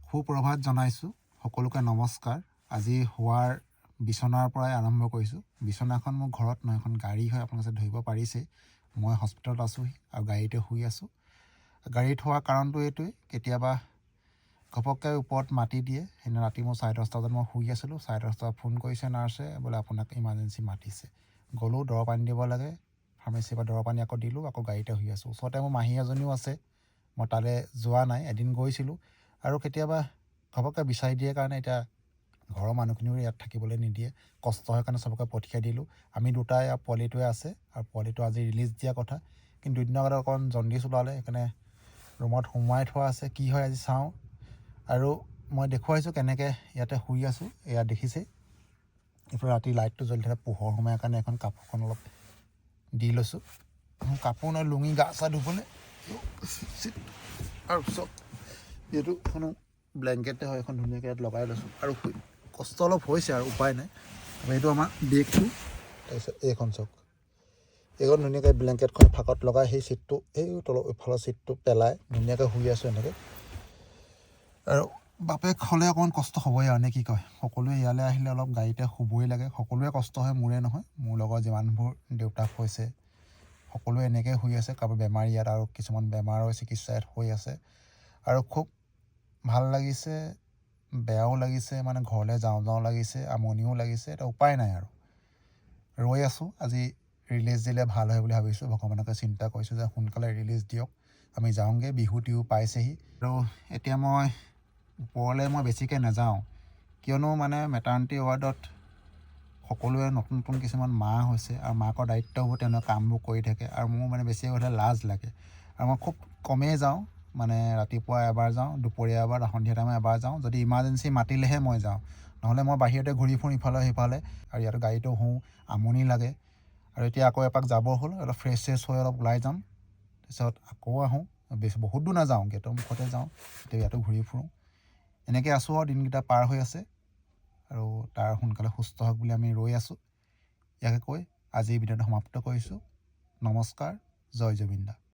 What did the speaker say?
সুপ্ৰভাত জনাইছোঁ সকলোকে। নমস্কাৰ। আজি শোৱাৰ বিচনাৰ পৰাই আৰম্ভ কৰিছোঁ। বিচনাখন মোৰ ঘৰত নহয়, এখন গাড়ী হয়। আপোনালোকে ধৰিব পাৰিছে, মই হস্পিটেলত আছোঁহি আৰু গাড়ীতে শুই আছোঁ। গাড়ীত হোৱাৰ কাৰণটো এইটোৱেই, কেতিয়াবা ঘপককৈ ওপৰত মাতি দিয়ে। সেইদিনা ৰাতি মোৰ 10:30 বজাত মই শুই আছিলোঁ, 10:30 ফোন কৰিছে নাৰ্ছে, বোলে আপোনাক ইমাৰ্জেঞ্চি মাতিছে। গ'লোঁ, দৰৱ আনি দিব লাগে। ফাৰ্মাচীৰ পৰা দৰৱ আনি আকৌ দিলোঁ, আকৌ গাড়ীতে শুই আছোঁ। ওচৰতে মোৰ মাহী এজনীও আছে, মই তালৈ যোৱা নাই, এদিন গৈছিলোঁ। আৰু কেতিয়াবা ঘপককৈ বিচাৰি দিয়ে কাৰণে এতিয়া ঘৰৰ মানুহখিনিও ইয়াত থাকিবলৈ নিদিয়ে, কষ্ট হয় কাৰণে চবকে পঠিয়াই দিলোঁ। আমি দুটাই আৰু পোৱালিটোৱে আছে। আৰু পোৱালিটো আজি ৰিলিজ দিয়া কথা, কিন্তু দুদিনৰ আগতে অকণ জণ্ডিছ ওলালে, সেইকাৰণে ৰুমত সোমোৱাই থোৱা আছে। কি হয় আজি চাওঁ। আৰু মই দেখুৱাইছোঁ কেনেকৈ ইয়াতে শুই আছোঁ। এয়া দেখিছেই, এইফালে ৰাতি লাইটটো জ্বলি থাকে, পোহৰ সোমাই কাৰণে এখন কাপোৰখন অলপ দি লৈছোঁ। কাপোৰ নহয়, লুঙি, গা চা ধুবলৈ। আৰু চব এইটো এখনো ব্লেংকেটে হয়, এখন ধুনীয়াকৈ ইয়াত লগাই লৈছোঁ আৰু শুই কষ্ট অলপ হৈছে আৰু উপায় নাই। আৰু এইটো আমাৰ বেগটো। তাৰপিছত এইখন চাওক, এইখন ধুনীয়াকৈ ব্লেংকেটখন ফাকত লগাই সেই চিটটো, এই তলৰ ইফালৰ চিটটো পেলাই ধুনীয়াকৈ শুই আছোঁ এনেকৈ। আৰু বাপেক হ'লে অকণমান কষ্ট হ'বই আৰু, নে কি কয়? সকলোৱে ইয়ালৈ আহিলে অলপ গাড়ীতে শুবই লাগে। সকলোৱে কষ্ট হয়, মোৰে নহয়, মোৰ লগত যিমানবোৰ দেউতাক হৈছে সকলোৱে এনেকৈ শুই আছে। কাৰোবাৰ বেমাৰ ইয়াত আৰু কিছুমান বেমাৰৰ চিকিৎসা ইয়াত হৈ আছে। আৰু খুব ভাল লাগিছে, বেয়াও লাগিছে, মানে ঘৰলৈ যাওঁ যাওঁ লাগিছে, আমনিও লাগিছে। এতিয়া উপায় নাই আৰু ৰৈ আছোঁ। আজি ৰিলিজ দিলে ভাল হয় বুলি ভাবিছোঁ। ভগৱানকে চিন্তা কৰিছোঁ যে সোনকালে ৰিলিজ দিয়ক, আমি যাওঁগৈ। বিহু টিহু পাইছেহি। আৰু এতিয়া মই ওপৰলৈ মই বেছিকৈ নাযাওঁ, কিয়নো মানে মেটাৰ্নিটি ৱাৰ্ডত সকলোৱে নতুন নতুন কিছুমান মা হৈছে আৰু মাকৰ দায়িত্ববোৰ তেওঁলোকে কামবোৰ কৰি থাকে। আৰু মোৰ মানে বেছি গ'লে লাজ লাগে আৰু মই খুব কমেই যাওঁ। মানে ৰাতিপুৱা এবাৰ যাওঁ, দুপৰীয়া এবাৰ, সন্ধিয়া টাইমত এবাৰ যাওঁ। যদি ইমাৰ্জেঞ্চি মাতিলেহে মই যাওঁ, নহ'লে মই বাহিৰতে ঘূৰি ফুৰোঁ ইফালে সিফালে। আৰু ইয়াতো গাড়ীতো শুওঁ, আমনি লাগে। আৰু এতিয়া আকৌ এপাক যাব হ'ল, অলপ ফ্ৰেছ চেছ হৈ অলপ ওলাই যাম, তাৰপিছত আকৌ আহোঁ। বেছি বহুত দূৰ নাযাওঁ, গেটৰ মুখতে যাওঁ। এতিয়া ইয়াতো ঘূৰি ফুৰোঁ। এনেকৈ আছোঁ আৰু দিনকেইটা পাৰ হৈ আছে। আৰু তাৰ সোনকালে সুস্থ হওক বুলি আমি ৰৈ আছোঁ। ইয়াকে কৈ আজি ভিডিঅ'টো সমাপ্ত কৰিছোঁ। নমস্কাৰ, জয় জুবিন দা।